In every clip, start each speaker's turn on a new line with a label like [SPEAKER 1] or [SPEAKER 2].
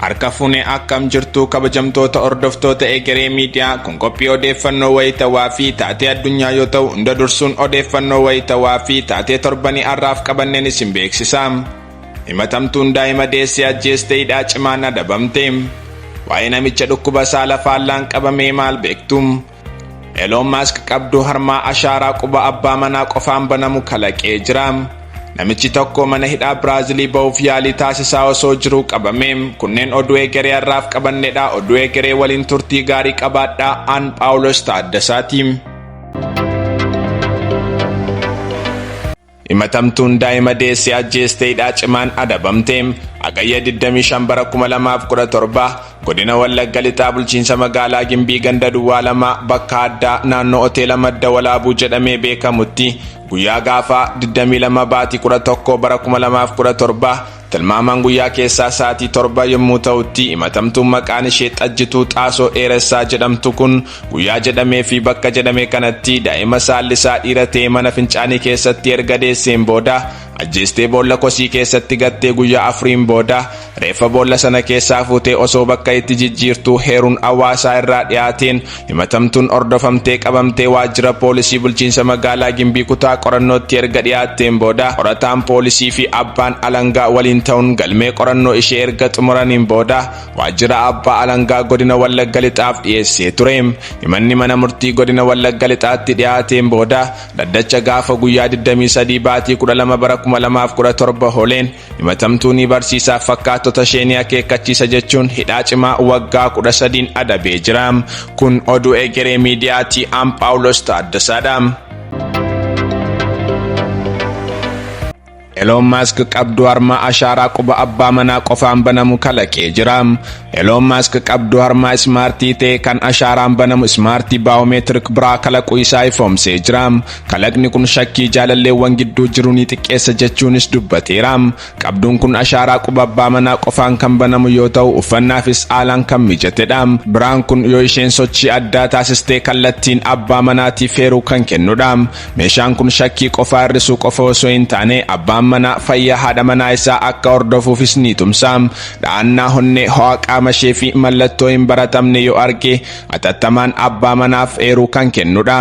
[SPEAKER 1] Harka fuune akkam jirtu kabajamtoota hordoftoota Egeree Miidiyaa kun qophii odeeffannoo wayitawaa fi taatee addunyaa yoo ta'u hunda dursuun odeeffannoo wayitawaa fi taatee torbanii har'aaf qabanneen isin beeksisa. Himatamtuun daa'ima deessee ajjeeste hidhaa cimaan adabamte. Waa'ee namicha dhukkuba saala faallaan qabamee maal beektu? Elon Musk qabduu harmaa ashaaraa quba abbaa manaa qofaan banamu kalaqee jira. Namichi tokko mana hidhaa Biraazilii ba'uuf yaalii taasisaa osoo jiruu qabame. Kunneen oduu egeree har'aaf qabannedha. Oduu egeree waliin turtii gaarii qabaadhaa. An Phaawulos Taaddasaati. Himatamtuun daa'ima deesse ajjeeste hidhaa cimaan adabamte. Hagayya 25 bara 2017 godina Wallagga Lixaa bulchiinsa magaalaa Gimbii ganda duwwaa 2 bakka addaa naannoo hoteela Madda Walaabuu jedhamee beekamutti guyyaa gaafa 22 baatii 11 bara 2017 Tilmaamaan guyyaa keessaa sa'aatii 7 yommuu ta'utti himatamtuun maqaan ishee Xajjituu Xaasoo Dheeressaa jedhamtu kun guyyaa jedhamee fi bakka jedhame kanatti daa'ima saalli isaa dhiira ta'e mana fincaanii keessatti erga deesseen booda ajjeestee boolla kosii keessatti gattee guyyaa afuriin booda reeffa boolla sana keessaa fuutee osoo bakka itti jijjiirtuu heeruun hawaasaa irraa dhiyaateen Himatamtuun hordofamtee qabamtee waajjira poolisii bulchiinsa magaalaa Gimbii kutaa qorannootti erga dhiyaatteen booda qorataan poolisii fi abbaan alangaa waliin ta'uun galmee qorannoo ishee erga xumuraniin booda waajjira abbaa alangaa godina Wallagga Lixaaf dhiyeessee ture. Himanni mana murtii godina Wallagga Lixaatti dhiyaateen booda dhaddacha gaafa guyyaa 23 baatii 12 bara 2017 hooleen Himatamtuu ni barsiisaaf fakkaattota ishee ni akeekkachiisa jechuun hidhaa cimaa waggaa 13n adabee jira. Kun oduu Egeree Miidiyaati. An Phaawulos Taaddasaadha. Elon Musk qabduu harmaa ashaaraa quba abbaa manaa qofaan banamu kalaqee jira. Elon Musk qabduu harmaa ismaartii ta'e kan ashaaraan banamu ismaartii baayoomeetirik biraa kalaquu isaa ifoomsee jira. Kalaqni kun shakkii jaalalleewwan gidduu jiru ni xiqqeessa jechuunis dubbateera. Qabduun kun ashaaraa quba abbaa manaa qofaan kan banamu yoo ta'u uffannaafis haalaan kan mijatedha. Biraan kun yoo isheen sochii addaa taasistee kallattiin abbaa manaatiif heeruu kan kennudha. Meeshaan kun shakkii qofaa hir'isuu qofa osoo hin taane abbaan manaa fayyaa haadha manaa isaa akka hordofuufis ni tumsa. Dha'annaa honnee, ho'a qaama ishee fi mallattoo hin baratamne yoo arge atattamaan abbaa manaaf eeruu kan kennudha.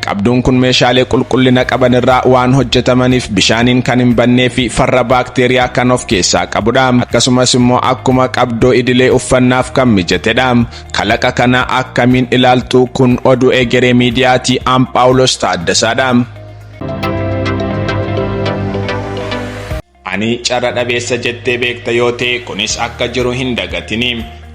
[SPEAKER 1] Qabduun kun meeshaalee qulqullina qaban irraa waan hojjetamaniif bishaaniin kan hin bannee fi farra baakteeriyaa kan of keessaa qabudha. Akkasumas immoo akkuma qabdoo idilee uffannaaf kan mijatedha. Kalaqa kana akkamiin ilaaltu? Kun oduu Egeree Miidiyaati. An Phaawulos Taaddasaadha. Ani carra dhabeessa jettee beekta yoo ta'e kunis akka jiru hin dagatini.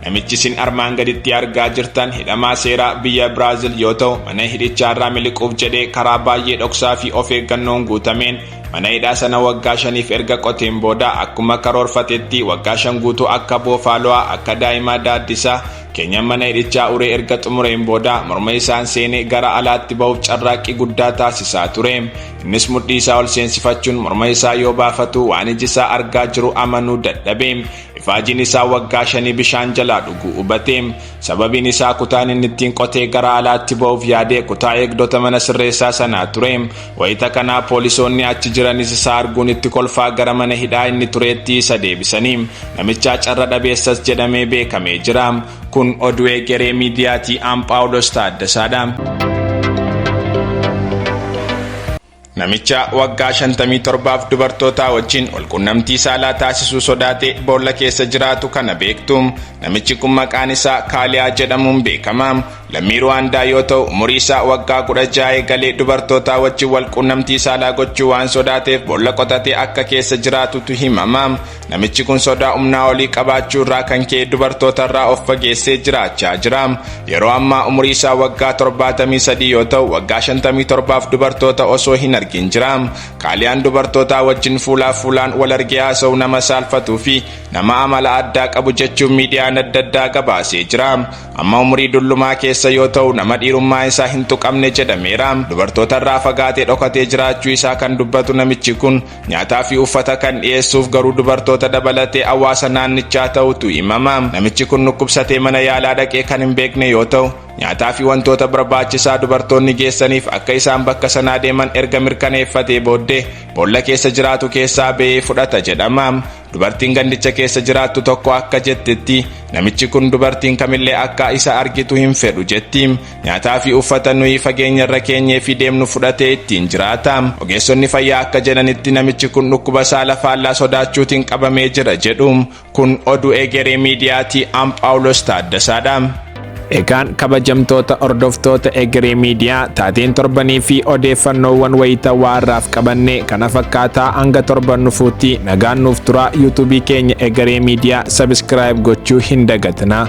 [SPEAKER 1] Namichi isin armaan gaditti argaa jirtan hidhamaa seeraa biyya Biraazil yoo ta'u mana hidhichaarraa miliquuf jedhee karaa baay'ee dhoksaa fi of eeggannoon guutameen mana hidhaa sana waggaa shaniif erga qoteen booda akkuma karoorfatetti waggaa shan guutuu akka boofaa lo'aa akka daa'imaa daaddisaa keenyan mana hidhichaa uree erga xumureen booda morma isaan seenee gara alaatti ba'uuf carraaqqii guddaa taasisaa ture. Innis mudhii isaa ol seensifachuun morma isaa yoo baafatu waan iji isaa argaa jiru amanuu dadhabe. Ifaajiin isaa waggaa shanii bishaan jalaa dhuguu hubate. Sababiin isaa kutaan inni ittiin qotee gara alaatti ba'uuf yaade kutaa eegdota mana sirreessaa sanaa ture. Wayita kanaa poolisoonni achi jiranis isa arguun itti kolfaa gara mana hidhaa inni tureetti isa deebisanii. Namichaa carra dhabeessas jedhamee beekamee jira. Kun oduu Egeree Miidiyaati. An Phaawulos Taaddasaadha. Namicha waggaa 57f dubartootaa wajjin walqunnamtii saalaa taasisuu sodaatee boolla keessa jiraatu kana beektu. Namichi kun maqaan isaa Kaaliyaa jedhamuun beekama. Lammii Ruwaandaa yoo ta'u umurii isaa waggaa 16 eegalee dubartootaa wajjin walqunnamtii saalaa gochuu waan sodaateef boolla qotatee akka keessa jiraatutu himama. Namichi kun sodaa humnaa olii qabaachuu irraa kan ka'e dubartoota irraa of fageessee jiraachaa jira. Yeroo ammaa umurii isaa waggaa 73 yoo ta'u waggaa 57f dubartoota osoo hin argin jira. Kaaliyaan dubartootaa wajjin fuulaaf fuulaan wal argee haasa'u nama saalfatuu fi nama amala addaa qabu jechuun miidiyaan adda addaa gabaasee jira. Amma umurii dullumaa keessa yoo ta'u nama dhiirummaa isaa hin tuqamne jedhameera. Dubartoota irraa fagaatee dhokatee jiraachuu isaa kan dubbatu namichi kun Nyaataa fi uffata kan dhiyeessuuf garuu dubartoota dabalatee hawaasa naannichaa ta'utu himama. Namichi kun dhukkubsatee mana yaalaa dhaqee kan hin beekne yoo ta'u, Nyaataa fi wantoota barbaachisaa dubartoonni geessaniif akka isaan bakka sanaa deeman erga mirkaneeffatee booddee boolla keessa jiraatu keessaa ba'ee fudhata jedhama. Dubartiin gandicha keessa jiraattu tokko akka jettetti namichi kun dubartiin kamillee akka isa argitu hin fedhu jetti. Nyaataa fi uffata nuyi fageenya irra keenyee fi deemnu fudhatee ittiin jiraata. Ogeessonni fayyaa akka jedhanitti namichi kun dhukkuba saala faallaa sodaachuutiin qabamee jira jedhu. Kun oduu Egeree Miidiyaatii Am Phaawulos Taaddasaadha. Egaan kabajamtoota hordoftoota Egeree Miidiyaa, taateen torbanii fi odeeffannoowwan wayitawaa irraaf qabanne kana fakkaataa. Hanga torban nufuutti nagaan nuuf tura. Yuutuubii keenya Egeree Miidiyaa subscribe gochuu hin dagatinaa.